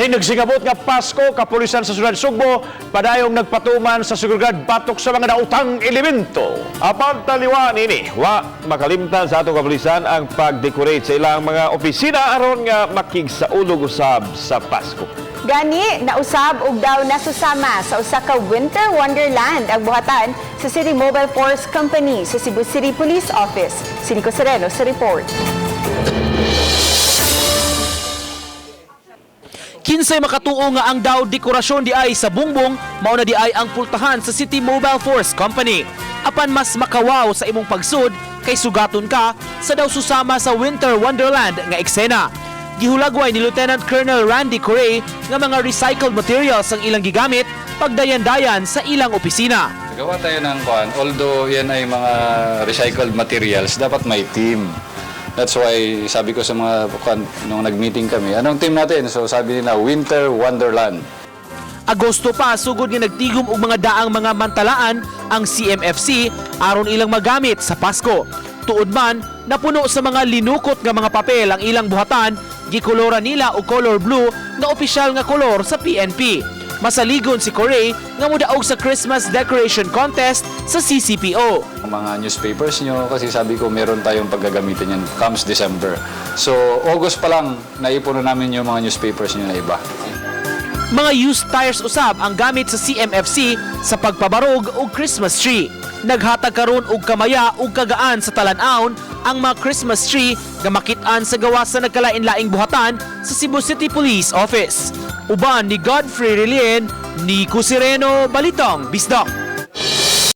Sa nagsingabot nga Pasko, kapulisan sa syudad Sugbo padayong nagpatuman sa seguridad batok sa mga daotang elemento. Apan taliwa nini, wa makalimtan sa atong kapulisan ang pag-decorate sa ilang mga opisina aron nga makigsaulog usab sa Pasko. Gani, nausab og daw nasusama sa usa ka Winter Wonderland ang buhatan sa City Mobile Force Company sa Cebu City Police Office. Si Nico Sereno sa report. Kinsay makatuo nga ang daw dekorasyon di ay sa bungbong, mao na di ay ang pultahan sa City Mobile Force Company. Apan mas makawaw sa imong pagsud kay sugaton ka sa daw susama sa Winter Wonderland nga eksena. Gihulagway ni Lieutenant Colonel Randy Corey nga mga recycled materials ang ilang gigamit pagdayan-dayan sa ilang opisina. Gawa tayo ng kuan, although yan ay mga recycled materials, dapat may team. That's why sabi ko sa mga kuan nung nag-meeting kami, "Anong team natin?" So sabi nila, "Winter Wonderland." Agosto pa sugod nga nagtigom og mga daang mga mantalaan ang CMFC aron ilang magamit sa Pasko. Tuod man, napuno sa mga linukot nga mga papel ang ilang buhatan, gikoloran nila og color blue nga opisyal nga kolor sa PNP. Masaligon si Corey nga modaog sa Christmas decoration contest sa CCPO. Ang mga newspapers nyo, kasi sabi ko meron tayong paggagamitin yan comes December. So August pa lang, naipon na namin yung mga newspapers nyo na iba. Mga used tires usab ang gamit sa CMFC sa pagpabarog og Christmas tree. Naghatag karon og kamaya ug kagaan sa talan-awon ang mga Christmas tree nga makit-an sa gawas sa nagkalain-laing buhatan sa Cebu City Police Office. Uban ni Godfrey Relien, Nico Sireno, Balitang Bisdak.